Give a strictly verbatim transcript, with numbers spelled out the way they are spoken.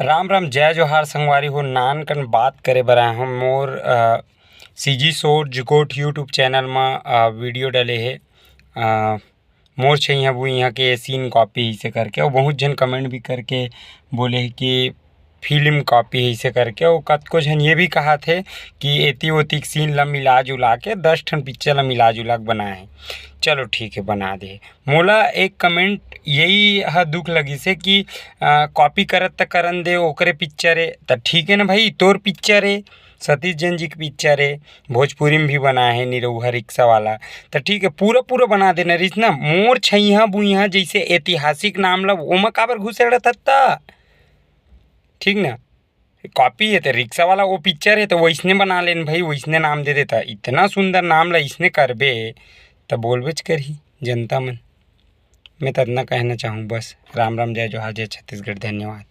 राम राम, जय जोहार संगवारी हो। नान कन बात करे बर आए हंव। मोर, अ, सीजी सोच गोठ YouTube चैनल म, अ, वीडियो डले हे, अ, मोर छइहां बुइहां के सीन कॉपी हे अइसे करके, अउ बहुत झन कमेंट भी करके बोले हे कि फिल्म कॉपी हे अइसे करके, अउ कतको झन ये भी कहत हे कि एती ओती सीन ला मिला जुला के दस ठन पिक्चर ला मिला जुला के बनाए हे। चलो ठीक हे, बना दे। मोला एक कमेंट यही ह दुख लगिस हे कि, अ, कॉपी करत त करन दे, ओकरे पिक्चर हे, त ठीक हे ना भाई, तोर पिक्चर हे, सतीश जैन जी के पिक्चर हे, भोजपुरी में भी बनाए हे निरहुआ रिक्शा वाला, त ठीक हे, पूरा पूरा बना देना रहिस ना। मोर छइहां बुइहां जइसे ऐतिहासिक नाम ला ओमा काबर घुसेड़त हस त? ठीक ना, कॉपी हे त रिक्शा वाला वो पिक्चर हे, त वइसने बना लेन भाई, वइसने नाम दे देता। इतना सुंदर नाम ला इसने करबे त बोलबेच करही जनता मन। मैं त अतना कहना चाहूँ बस। राम राम, जय जोहार, जय छत्तीसगढ़, धन्यवाद।